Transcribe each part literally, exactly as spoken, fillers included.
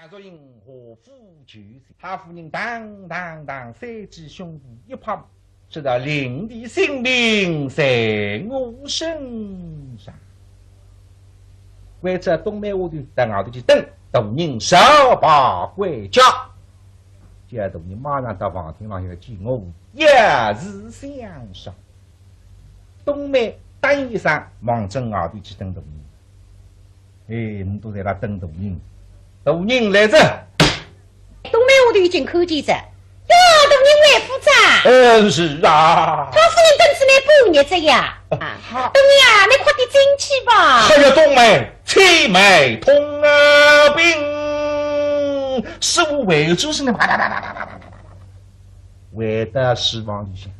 祝英华府求情，太夫人当当当三记胸脯一拍，说道：“令弟性命在我身上。”关照冬梅丫头到外头去等，大人少把关照，叫大人马上到房厅浪向去，我要是想上。冬梅答应一声，望准外头去等大人。 哎，唔笃在那等大人，大人来哉。冬梅丫头已经看见哉。哟，大人回府哉。嗯，是啊。太夫人等仔倷半日哉呀。啊，大人啊，倷快点进去吧。哎呀，冬梅，且慢，痛啊病，是我为主是你，啪啪啪啪啪啪啪啪啪，回到书房里向。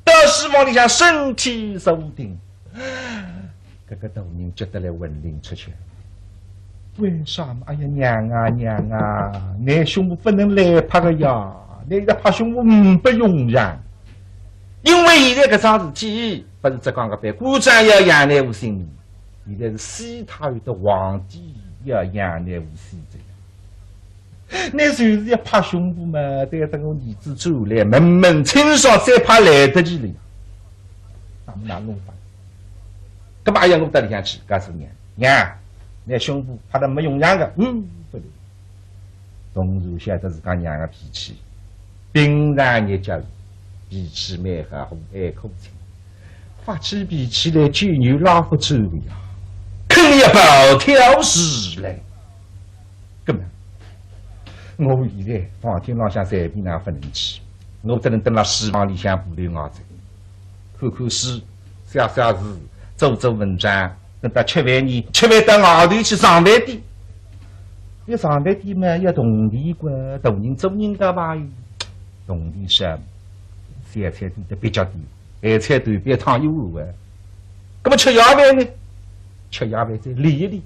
到书房里向身体坐定，搿个大人急得来魂灵出窍。为啥嘛？哎呀，娘啊，娘啊，倷胸脯勿能乱拍个呀，倷现在拍胸脯呒不用场。因为现在搿桩事体，勿是浙江个班，官长要养倷无性命，现在是西太后搭皇帝要养倷无性命。 倷就是要拍胸脯嘛，对等我儿子转来，问问清爽，再拍来得及了呀。那么哪弄法？搿么哎呀，我到里向去，告诉娘，娘，倷胸脯拍得没用场个，嗯，勿对。当然晓得自家娘个脾气，平常日脚里脾气蛮好，和蔼可亲。 发起脾气来，酒肉拉勿住个呀，肯定要暴跳如雷。搿么，我现在房间浪向随便哪勿能去，我只能蹲辣书房里向铺头外头，看看书，写写字，做做文章，等到吃饭呢，吃饭到外头去上饭店。一上饭店嘛，要铜钿个，大人做人家吧，铜钿少，小菜店得蹩脚点。 咸菜头别汤一碗碗。搿么吃夜饭呢？吃夜饭再理一理。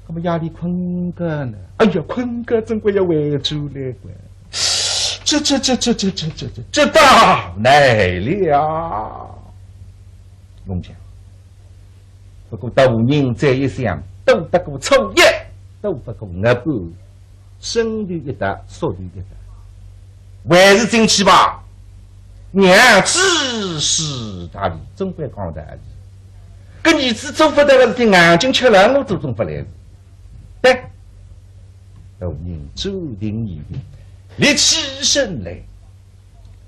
搿么夜里困觉呢？哎呀，困觉总归要回转来个。这这这这这这这这这大难了！弄僵。不过大人再一想，都得过初一，都不过月半。 伸头一搭，缩头一搭，还是进去吧。娘知书达理，总归讲道理。搿儿子做勿得个事体，硬劲吃了我做总勿来事。对，大人做定一定，立起身来，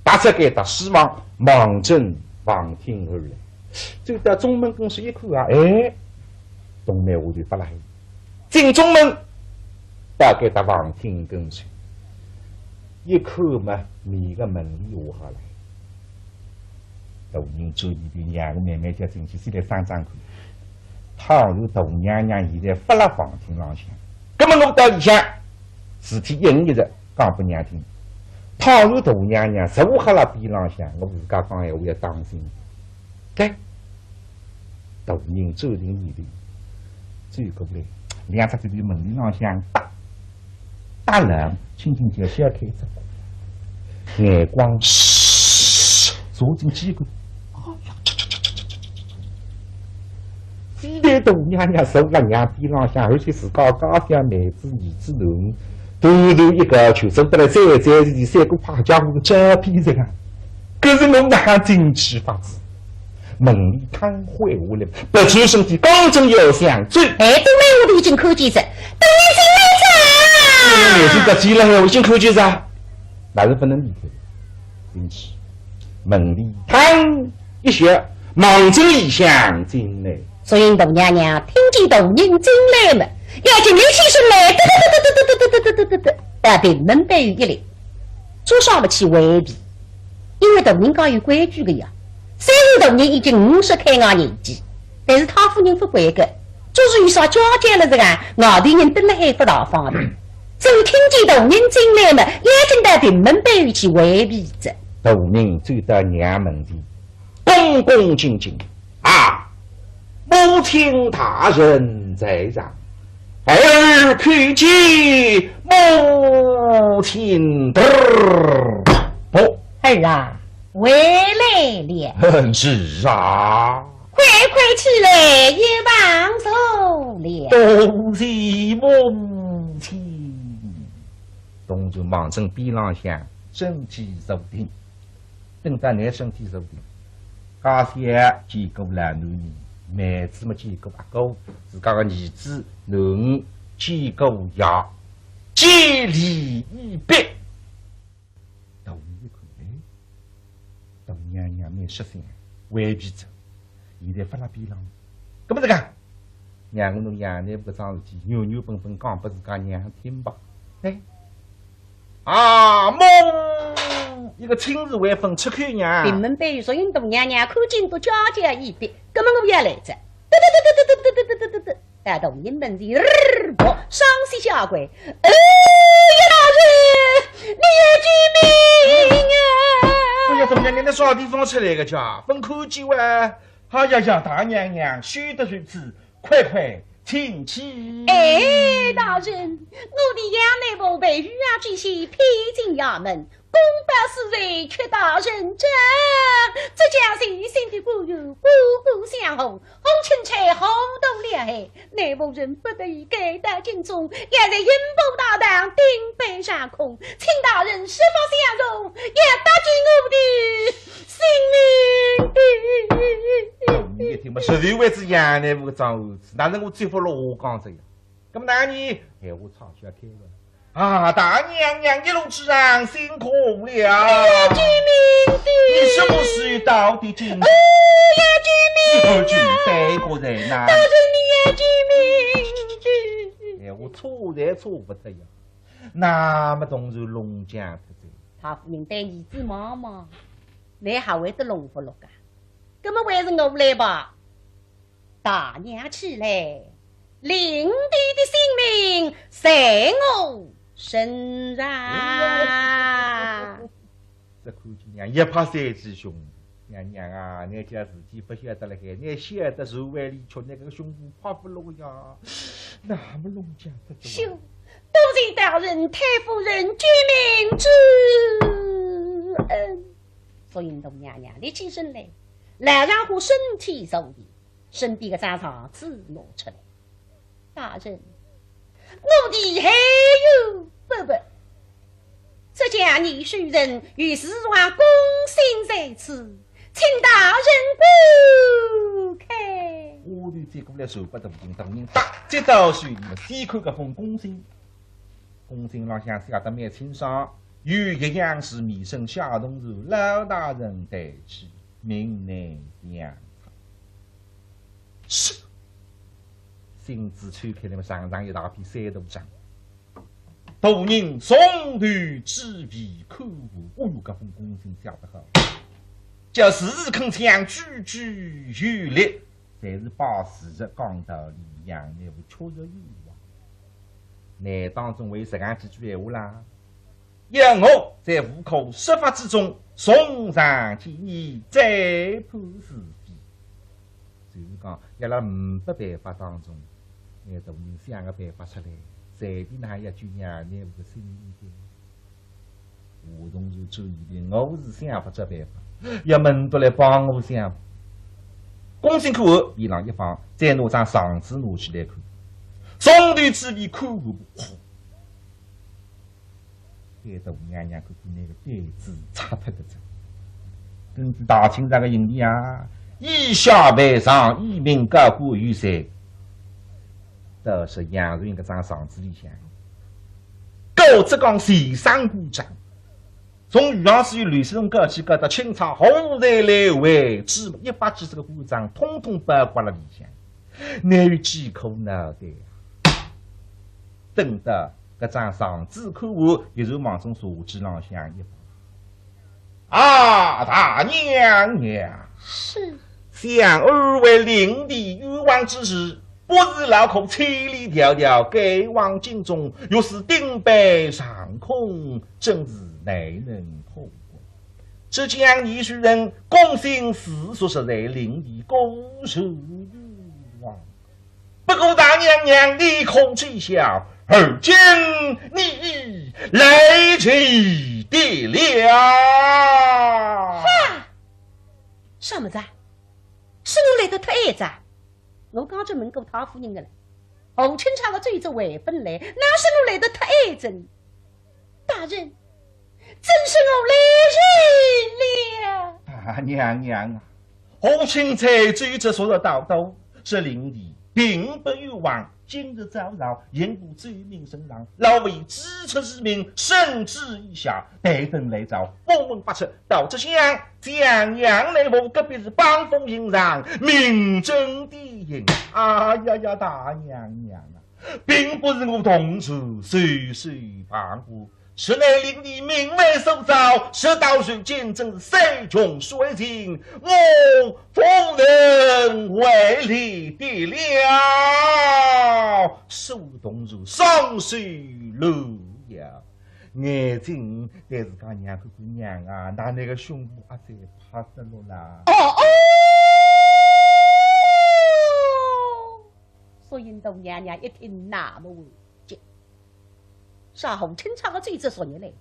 踏出该搭书房，望准房厅而来。走到中门跟首一看啊，哎，冬梅丫头勿辣海。进中门，到该搭房厅跟首，一看嘛，面个门帘下好了。大人注意点，让我慢慢叫进去，先来商量看。倘若大娘娘现在勿辣房厅浪向，葛么我到里向，事体一五一十讲拨娘听。 倘若大娘娘坐好了边浪向，我自家讲闲话要当心。该，大人走进里头，走过来，两只手头门帘浪向搭，搭冷，轻轻叫小开只，眼光，嘘，射进几个，哎呀，这这这这这这这这这， 非但大娘娘坐辣娘边浪向，而且自家家小妹子儿子囡儿，头头一个就真得来最最是三个怕家伙个照片这个。可是我哪进去法子？门帘摊开下来，别转身体刚正要想走，哎，冬梅丫头已经看见哉，大人进来哉。哎，是得急了，我已经看见哉，那是不能理解。进去，门帘摊一下，望准里向进来。 所以大娘娘听见大人进来么，要紧立起身来，得得得得得得得得得得得得，到屏门背后一立，做啥么去回避？因为大人家有规矩个呀。虽然大人已经五十开外年纪，但是太夫人勿管个，就是有啥交接了这个，外头人蹲辣海勿大方便。所以听见大人进来么，要紧到屏门背后去回避哉。大人走到娘门前， 恭恭敬敬啊，母亲大人在上，孩儿叩见母亲。哦，儿啊，回来了。嗯，是啊。快快起来，一旁坐了。多谢母请。同时望准边浪向身体坐定，等到倷身体坐定，家小见过老男人，妹子么见过阿哥，自家个儿子囡儿见过爷，见礼已毕。大人一看，哎，大娘娘蛮识相，回避哉。 现在勿辣边浪。搿么实梗，让我拿杨乃武搿桩事体原原本本讲拨自家娘听吧。哎，啊，么，一个亲事还朆出口呀。屏门背后，若因大娘娘看见个家小已毕，搿么我也来哉。得得得得得得得得得得得。 到大人门前，呃，啵，双膝下跪。哎呀，大人，你要救命啊！哎呀，大娘娘，倷啥地方出来个家？朆看见哇？哎呀呀，大娘娘，休得如此，快快请起。哎，大人，我弟杨乃武被御史之妻骗进衙门， 公报私罪，屈大人这，这家是新的官员，官官相护，红钦差好斗厉害，乃武人不得已赶到京中，要在刑部大堂钉板上空，请大人设法相助，要搭救我的性命的。一听嘛，实在为仔杨乃武个桩案子，哪能我只好落下讲哉呀？那么哪能？闲话插句要开个。 啊，大娘娘一路之上辛苦了。哎呀，救命的！你什么时候到的京？哎呀，救命啊！你何处待过人呐？大人，你要救命的！哎，我错才错不得呀。那么同时弄僵脱哉。太夫人对儿子望望，倷还会得弄勿落个？那么还是我来吧。 大娘起来，令弟的性命在我身上。这看见娘一拍三记胸，娘娘啊，倷家事体勿晓得了海，倷晓得是碗里吃，倷个胸脯拍勿落呀，那么弄僵脱哉。是，多谢大人、太夫人救命之恩。所以大娘娘立起身来，来让我身体坐定。 身边个张状纸拿出来。大人，我弟还有伯伯，这家二世人与四王公姓在此，请大人观看。丫头接过来，手拨大人，大人搭接到手里面，先看搿封公信。公信浪向写得蛮清爽，有一样是面生小同事，老大人代起，名乃杨昌。 是。信纸抽开，那么长长一大篇三大章。大人从头至尾看过，哦哟，搿封公信写得好，叫字字铿锵，句句有力，侪是把事实讲道理，杨乃武确实冤枉。乃当中还有实梗几句闲话啦。 要我在吴口设法之中，从长计议，再判是非。就是讲，要辣呒不办法当中，拿大人想个办法出来，随便哪能要救杨乃武个性命的。吴同是注意的，我是想勿出办法，要么倷笃来帮我想。公信看完，边浪一放，再拿张状纸拿起来看，从头至尾看完，嚯！ 该大娘娘看看，倷个胆子差脱个哉。根据大清朝个刑律啊，以下犯上，一名高官有罪。倒是杨传搿张状纸里向，高职讲全省官长，从余杭知县刘世同高起，高到钦差何才来回，一百几十个官长，统统包括辣里向。 乃有几颗脑袋啊！等到搿张状纸看完，一手望准茶几浪向一放。啊，大娘娘！是。想二位令弟冤枉之事，不是劳苦千里迢迢赶往京中，又是钉板上空，真是难能可贵。浙江二世人公信字数实在，令弟固受冤枉。 不过大娘娘，你可知晓，而今你已来迟的了。哈！啥物事啊？是我来得太晏哉？我刚刚问过太夫人个了。红钦差个奏折回本来，哪是我来得太晏？大人，真是我来迟了。大娘娘啊，红钦差奏折说得到到，是令弟并不冤枉。今日早朝，因故奏明圣上，老贼知出是命，圣旨已下，待等来朝，公文发出，到这厢，将娘来往隔壁是帮风行上，明正典型。哎呀呀，大娘娘啊！ 并不是我同事袖手旁观，实乃令弟命犯所招，事到如今，真是山穷水尽，我无能为力的了。说同事双手乱摇，眼睛对自家娘看看，娘啊，㑚那个胸脯阿再拍得落啦？哦哦。 所以大娘娘一听那么回急，啥红钦差个奏折昨日来，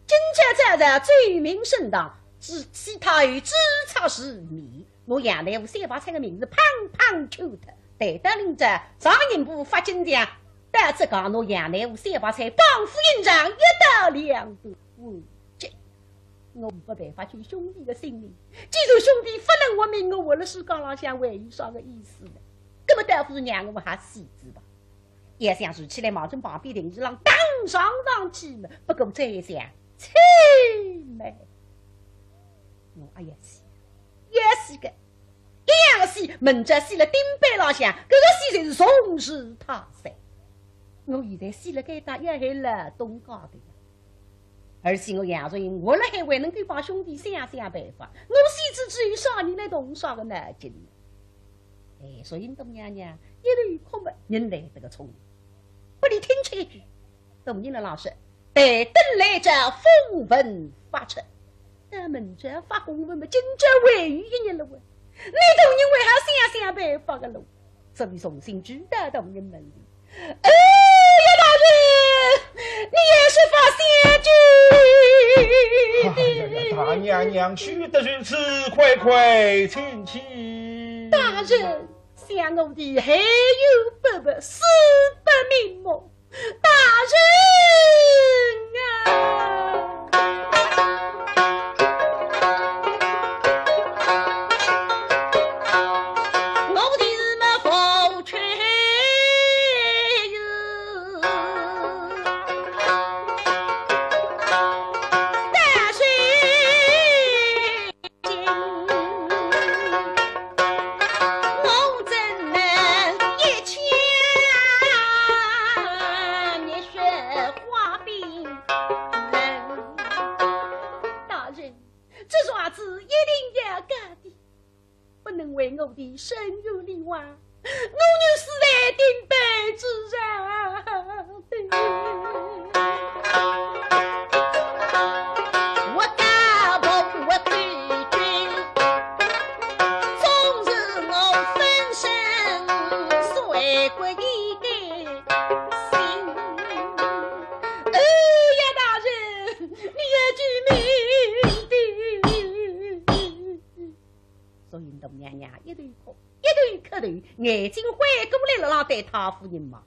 今朝早朝奏明圣上，知启太后知察是你，拿杨乃武三白菜个名字砰砰扣脱，待到明朝上刑部发金条，到这讲拿杨乃武三白菜绑赴刑场一刀两断。回急，我没办法救兄弟个性命，既然兄弟不能活命，我活了世界浪向还有啥个意思呢？ 搿么倒不如让我还死仔吧。一想竖起来，望准旁边庭柱浪当撞上去嘛，不过再一想，气馁。我哎呀死，要死个，一样死，明朝死了钉板浪向，搿个死就是重世泰山。我现在死了该搭也还老东家的呀。 而且我杨素英，我辣海还能够帮兄弟想想办法，我死仔之后啥人来动啥个脑筋呢？哎，所以大娘娘一头哭么，人来得个聪明，拨俚听出一句，大人了老实，待等来朝公文发出，那明朝发公文么，今朝还有一日了喂，你大人还好想想办法个喽。 这位重新跪到大人面前。哎呀，大人，你也是发仙句。哎呀呀，大娘娘，休得如此，快快请起。大人，想我弟还有八百，死不瞑目。 大人啊！我的是么福气哟，大人。 我怎能一腔热血化冰冷？大人，这状子一定要改的，不能为我的深仇理话。 我女死在钉板之上。我家婆我对君，总是我粉身碎骨一个心。哎呀，大人，你要救命的！ 所以大娘娘一头哭，一头磕头，眼睛灰过来了，浪对太夫人望。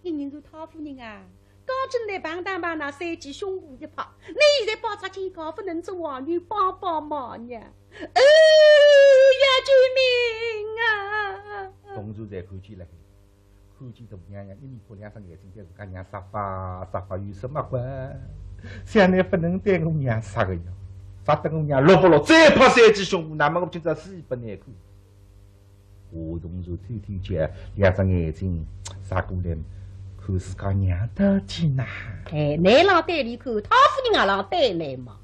一人说：太夫人啊，刚进来碰打碰打，三记胸脯一拍，你现在包扎健康，不能做黄牛，帮帮忙呀！哎呀，救命啊！同事侪看见了。 看见大娘娘一面哭，两只眼睛对自家娘眨巴眨巴，有什么关？想你不能对我娘杀个呀，杀得我娘落不落，再拍三记胸脯，那么我今朝死不难看。话筒就偷偷叫，两只眼睛眨过来，看自家娘到底哪？哎，难浪对俚看，太夫人也浪对俚望。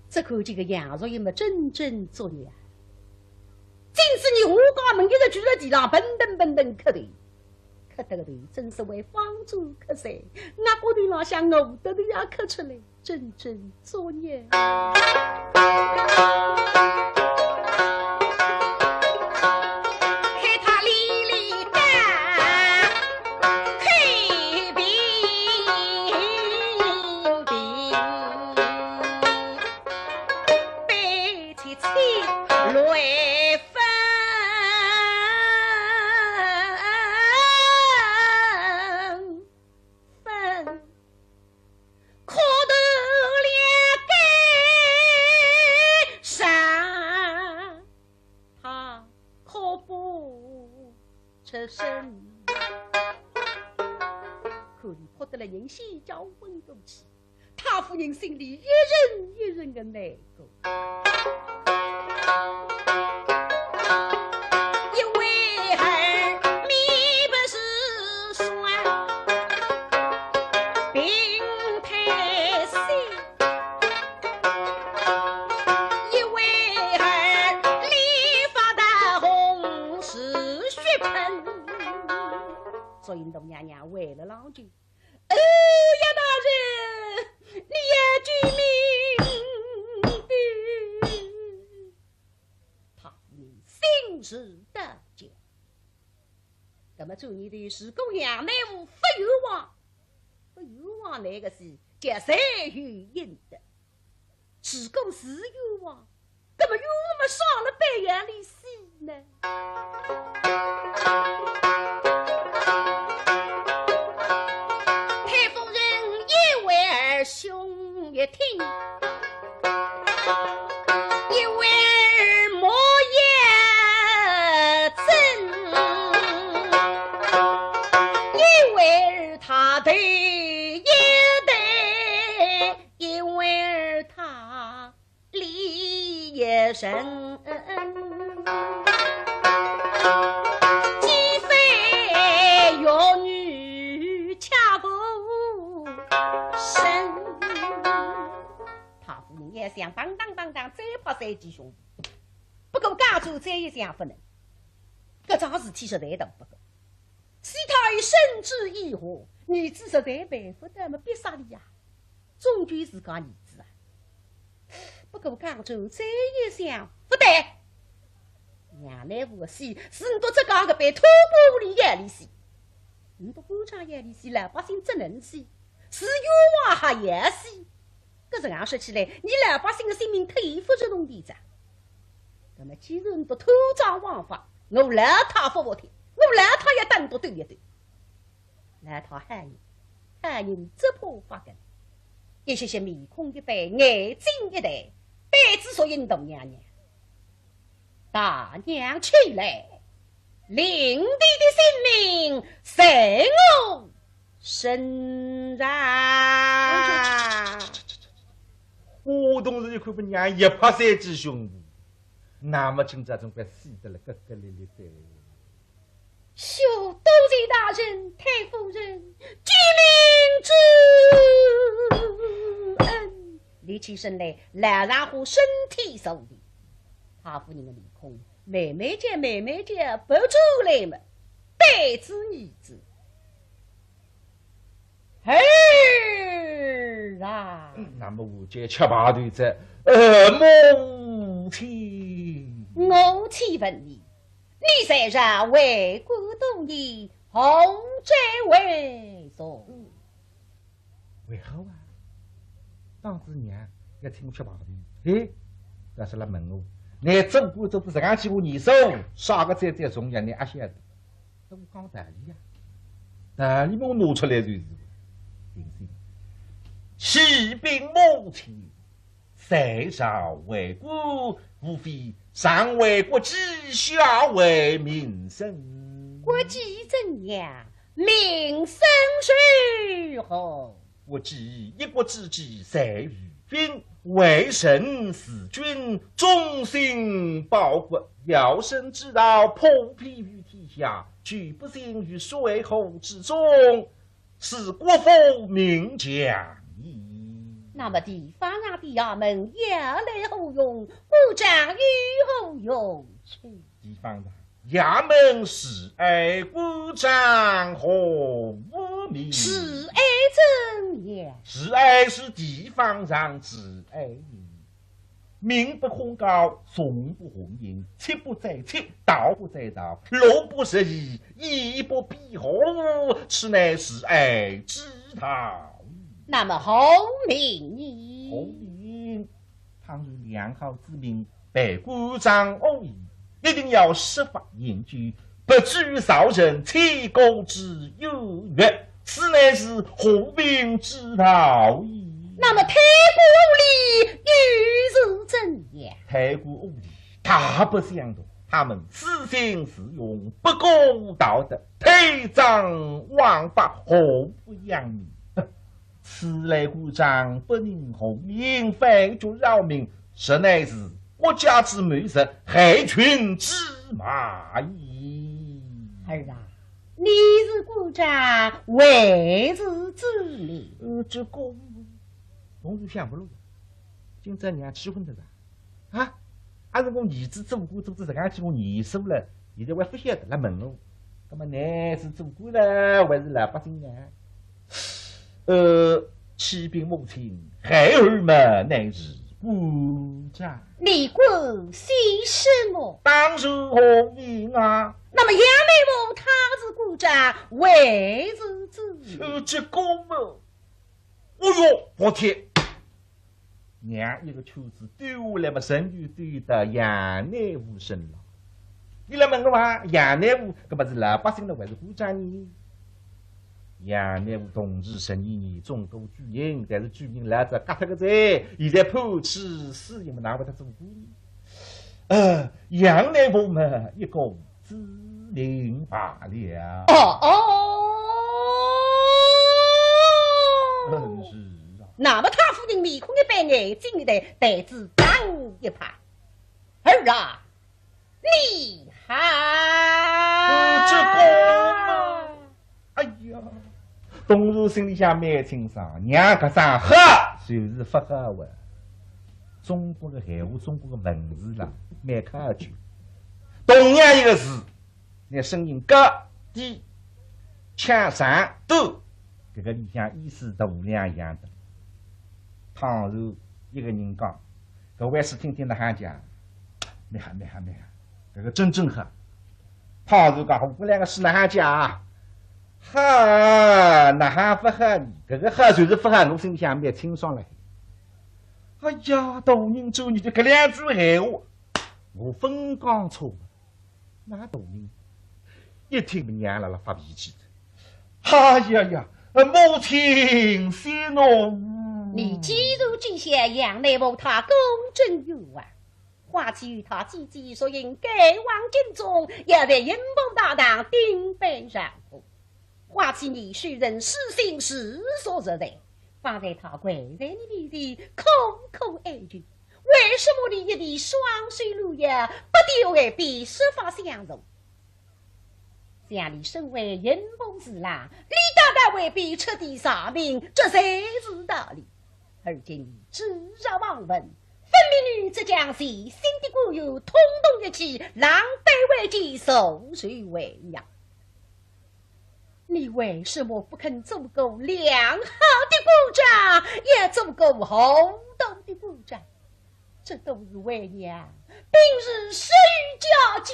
只看见个杨素英么真正作孽。 进仔你下家门，一直跪辣地浪，奔腾奔腾磕头，磕得个头真是为方舟磕碎，额角头浪向我得头也磕出来，真正作孽。哭得了人先叫昏过去。太夫人心里一阵一阵的难过。因为儿面不是双，并太小。 一为儿脸发大红是血喷。所以大娘娘为了老君，哎呀，大人，你要救命的。太夫人心如刀绞。那么做你的，如果杨乃武不冤枉，不冤枉那个是叫罪有应得。 如果是冤枉，那么冤枉么上了半夜里死呢？太夫人一为儿胸一挺，一为儿目一睁，一为儿他头一抬， 因为他理也深，既非玉女恰无身。太夫人也想，当当当当，再拍三记胸脯。不过刚才再一想不能，搿桩事体实在大不过。 是他有生之以后，儿子实在办不得么，逼煞俚呀，终究是个儿子啊。不过刚才再一想，不对，杨乃武个死，是倷笃浙江搿边土官里眼里死，倷笃官场眼里死，老百姓只能死，是冤枉还要死。 搿实梗说起来，倷老百姓个性命忒勿值铜钿哉。那么既然倷笃贪赃枉法，我老太勿服帖，我老太要搭倷笃斗一斗。老太好人，好人只怕发梗，一歇歇面孔一板，眼睛一抬，板子朝大娘娘。 大娘起来，令弟的性命在我身上。花童是一看拨娘一拍三记胸脯，那么今朝总归死得了咯咯哩哩哉。 谢多谢大人、太夫人救命之恩。立起身来，老丈夫身体坐定，太夫人的面孔慢慢叫、慢慢叫白转来么，对仔儿子。 儿啊！那么我就吃白头哉，呃，母亲。我且问你，你在朝为官多年，何罪为重？为何啊？当仔娘要请我吃白头，嘿，要是来问我，你做官做得实梗几化年数，啥个罪最重要，你阿晓得？ 搿我讲道理呀，道理嘛我拿出来就是。定心，启禀母亲，在朝为官，无非上为国计，下为民生。国计怎样？民生如何？ 国计，一国之计在于民，为臣事君，忠心报国，要臣之道普遍于天下，绝不陷于水火之中，是国富民强矣。那么地方上的衙门要来何用？官长又何用处？地方上 衙门慈爱官长和民。慈爱怎样？慈爱是地方上慈爱民。民不控告，穷不哄骗，妻不宰妻，盗不宰盗，路不拾遗，衣不蔽户，此乃慈爱之道。那么何民呢？何民？ 倘若良好之民被官长恶意，一定要设法研究，不至于造成千古之冤狱，此乃是和民之道矣。那么太官污吏又是怎样？太官污吏大不相同。他们私心私用，不顾道德，推赃枉法，祸不扬名。此类官长不能活命，反觉饶命，实乃是国家之谋贼，害群之马矣。儿啊，你是官长，还是子民？呃，这个，我就想不落，今朝娘气昏脱哉。 啊，阿是我儿子做官做仔实梗几化年数了，现在还勿晓得来问我。那么乃是做官了，还是老百姓呢？呃，启禀母亲，孩儿嘛，乃是官长。你关心什么？当然欢迎啊。那么杨乃武他是官长，还是子民？呃，这个嘛，哦哟，我天！ 娘一个圈子兜下来嘛，顺就兜到杨乃武身浪。你来问我啊，杨乃武，搿么是老百姓呢，还是官长呢？杨乃武同治十二年中过举人，但是举人老早革脱个哉，现在判处死刑嘛，哪会得做官呢？呃，杨乃武嘛，一个 子民罢了。哦哦，嗯，是啊。那么太夫人面孔一板，眼睛一瞪，台子当一拍。儿啊，你好！嗯，这个嘛，哎呀，同治心里向蛮清爽，娘搿声好，就是勿好啊。中国个闲话，中国个文字啦，蛮考究。同样一个字， 拿声音高低、腔长短，搿个里向意思大两样的。倘若一个人讲，搿位是听听哪哈讲，蛮好蛮好蛮好，搿个真正好。倘若讲我搿两个是哪哈讲啊，好，哪哈勿好呢？搿个好就是勿好，我心里向蛮清爽了。哎呀，大人做你的搿两句闲话，我勿讲错。 那大人一听娘辣辣发脾气的，哎呀呀，母亲息怒。你既然知晓杨乃武他公正冤枉，花期与他姐姐索性改往京中，要在刑部大堂顶班上课。花期你虽然私心自作自在，方才他跪在你面前苦苦哀求， 为什么你一地双手乱摇，不得为婢设法相助？想你身为刑部侍郎，理当该为婢出点偿命，这才是道理。而今你置若罔闻，分明与浙江前线的官员通通一气，狼狈为奸，束手为虐。 你为什么不肯做个良好的官长，要做个糊涂的官长？这都是为娘平日疏于家教，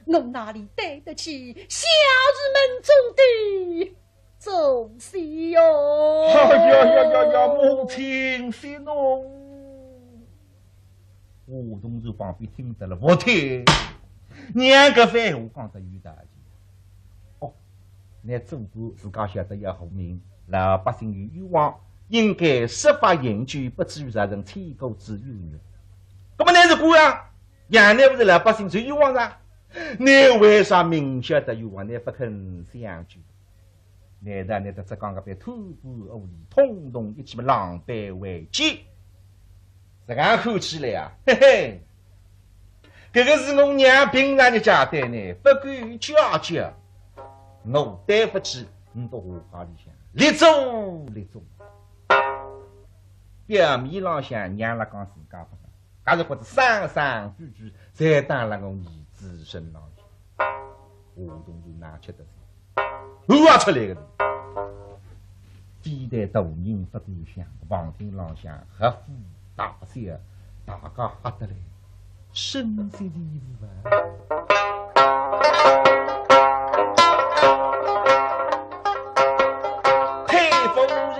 我哪里对得起孝子门中的祖先哟？哎呀呀呀呀，母亲息怒。 吴同治旁边听得了，我天，娘搿番闲话讲得有道理。哦，拿做官自家晓得要活命，老百姓有冤枉，应该设法营救，不至于造成千古之冤屈。那么乃是官啊，杨乃武是老百姓最冤枉啊，乃为啥明晓得冤枉，乃不肯相救？ 难道拿得浙江搿爿贪官污吏统统一记么狼狈为奸？实梗看起来啊，嘿嘿，搿个是我娘平常日家对呢，勿管家教，我对勿起，倷到下家里向立足立足。表面浪向娘辣讲自家勿好， 还是觉得声声句句侪打辣我儿子身浪去。吴同治哪吃得消，喊啊出来个是，非但大人勿敢响，房厅浪向黑虎大笑，大家吓得来，声息全无啊。太夫人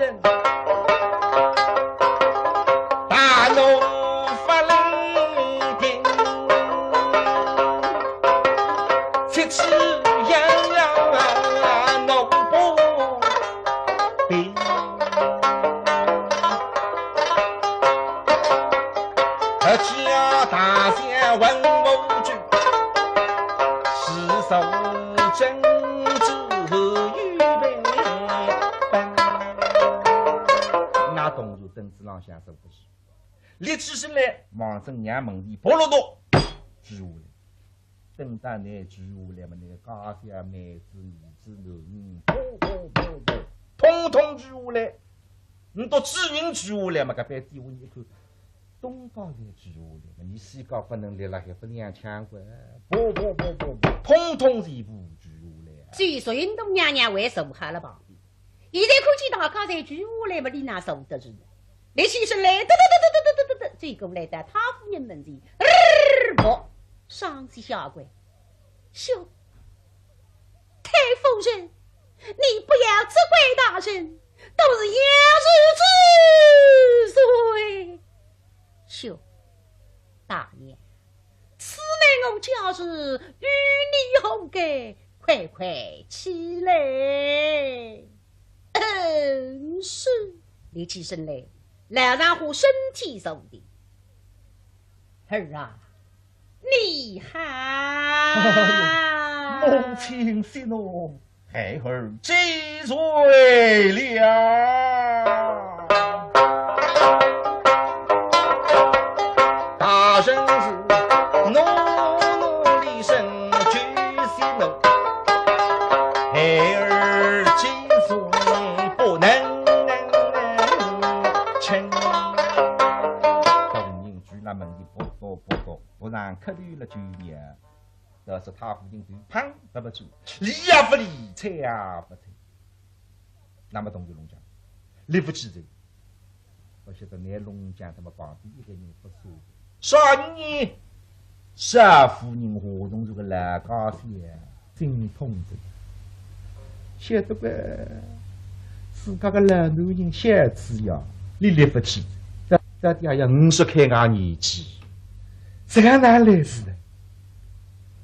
大怒发雷霆，七尺阳阳怒不平。二尺大象文武举，凳子浪向坐勿住，立起身来，望准娘门前扑落笃跪下来。等到俚跪下来嘛，俚个家小、妹子、儿子、男人，噗噗噗噗，统统跪下来。倷笃主人跪下来嘛，搿班底下人一看，东家侪跪下来嘛，倷西家勿能立辣海，勿踉跄个，噗噗噗噗噗，统统全部跪下来啊。所以说，云大娘娘还坐辣旁边。 现在看见大家侪跪下来嘛，俚哪坐得住呢？立起身来，哒哒哒哒哒哒哒哒，走过来到太夫人门前，呃，不，双膝下跪。兄，太夫人，你不要责怪大人，都是杨氏之罪。兄，大娘， 此乃我家事，与你何干？快快起来。嗯，是。立起身来，老丈夫身体坐定。儿啊，你好。哎呦，母亲息怒。 孩儿知罪了。大人是怒，怒里生就是怒，孩儿知罪不能伸。大人跪辣门前，扑笃扑笃，扑上磕头了就要。 要说太夫人头碰勿勿住，理也勿理，睬也勿睬。那么同学弄僵，立勿起来。勿晓得拿弄僵，那么旁边一个人勿说。啥人呢？少夫人话筒这个老家小，心痛着。晓得个，自家个老男人小子呀，你立勿起，到到底也要五十开外年纪，这个哪来事呢？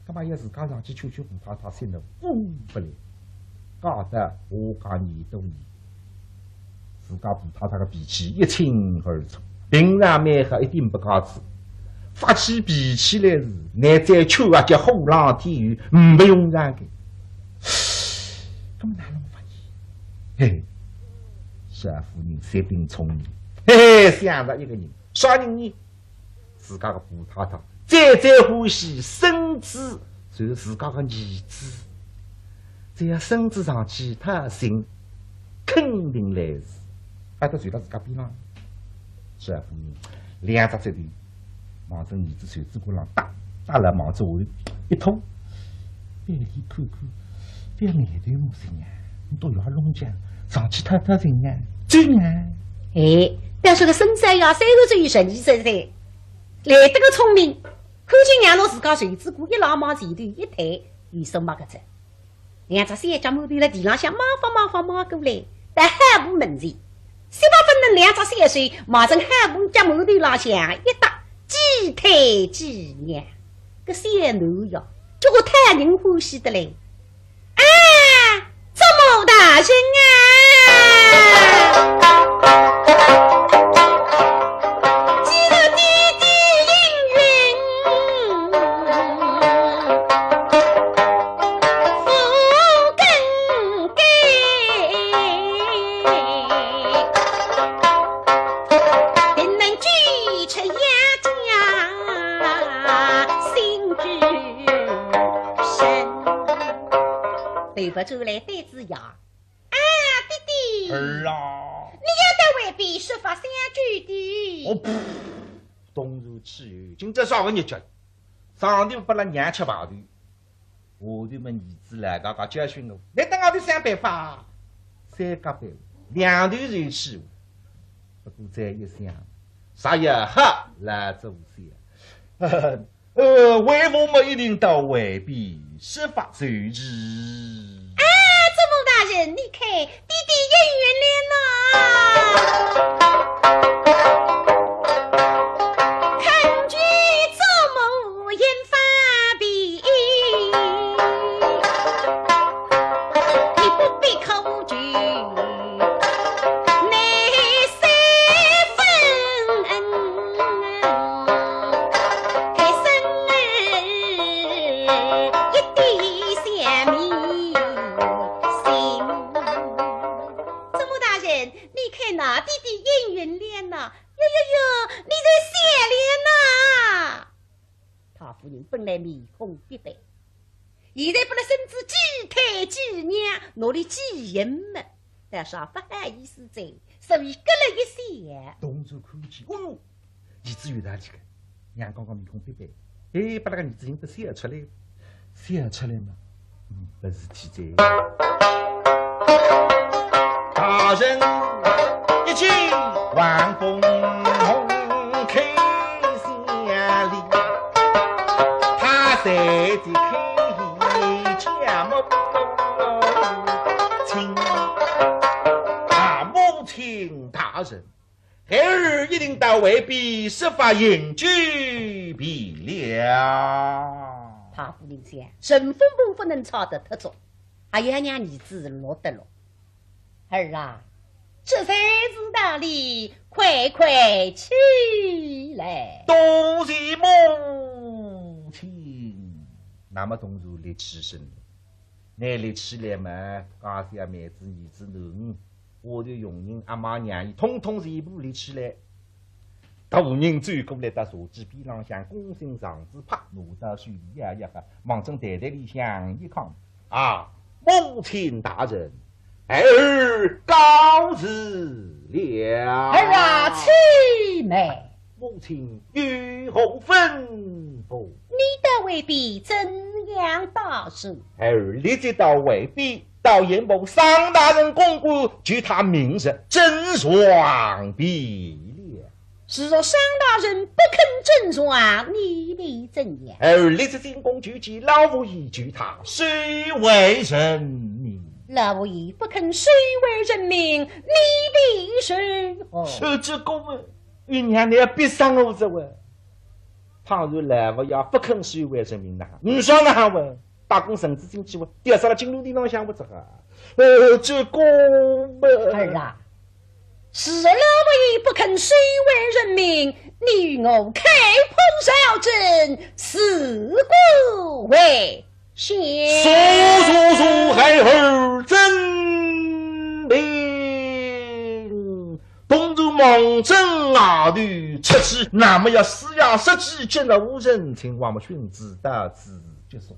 葛末要自家上去劝劝婆太太，心头勿来，搞得下家年多年，自家婆太太个脾气一清二楚，平常蛮好，一点勿架子，发起脾气来是，乃再劝啊，叫虎狼添油，呒用场个。葛末哪能法呢？嘿，少夫人绝顶聪明，嘿嘿，想着一个人，啥人呢？ 自家个婆太太最最欢喜孙子，就是自家个儿子。只要孙子上去讨情，肯定来事。啊，搿就辣自家边浪。少夫人两只脚头望准儿子袖子管浪搭，搭了望准下头一拖，板里看看，覅眼头目睛啊，你倒要弄僵，上去讨讨情啊，走啊！哎，但是个孙子呀，虽然只有十二岁，来得个聪明， 看见娘拿自家袖子管一拉，望前头一推，有数目个哉。两只小脚馒头辣地浪向摸法摸法摸过来，到海婆门前，雪白粉嫩两只小手望准海婆脚馒头浪向一搭，几推几让，搿小囡呀，叫个讨人欢喜得来。 啊，祖母大人啊！既然爹爹应允，我更该定能救出杨家新主人。头发转来对仔爷， 啊，爹爹。儿啊。你要到外边设法相救的。哦，噗，东吴去，今朝啥个日脚？上头拨拉娘吃排头，下头么儿子来嘎嘎教训我，你等外头想办法。三个办法，两头就去。不过再一想，啥也好，来做些。 呃，为父么一定到外边设法救治。啊，祖母大人，你看，爹爹应允了呢。恳求祖母应允。你不必苦求， 乃三分恩，孩孙儿一点小迷信。祖母大人，你看那爹爹应允了呐？哟哟哟，你在笑了呐？太夫人本来面孔必白，现在拨勒孙子几推几让，拿俚几引么，但是也勿好意思哉，所以咯了一笑。同住看见，哦哟，儿子有道理个，娘刚刚面孔必白，哎，拨勒个儿子引得笑出来，笑出来嘛，嗯，勿是体哉。大人一见王凤红开心哩，他随即开言叫母亲，啊，母亲大人，孩儿一定到外边设法饮酒便了。太夫人想，陈凤凤勿能吵得太早，还要让儿子落得落。儿啊，这才是道理，快快起来。多谢母亲。那么同住立起身来，拿立起来嘛，家小妹子儿子囡儿，丫头佣人阿妈娘姨，统统全部立起来。大人走过来到茶几边浪向，躬身上仔，啪，拿到手里呀呀哈，望准台台里向一囥，啊，母亲大人，孩儿告辞了。儿啊，且慢。母亲有何吩咐？你到外边怎样打算？孩儿立即到外边，到严某商大人公馆，求他明日症状便了。 是若商大人不肯症状，你便怎样？孩儿立即进宫求见老佛爷，求他收回人命。老佛爷不肯收回人命，你便如何？呃，这个嘛，你娘娘要逼死我哉喂。倘若老佛爷不肯收回人命呐，你说哪哼喂？ 打工绳子进去哇，吊杀了金炉地浪向哇，这个，呃，这个嘛。儿啊，是老佛爷不肯收回人命，你与我开破朝证，事过为先。速速速，孩儿遵命。同住望准外头出去，那么要施药杀鸡，见着无人，请王母寻子到此结束。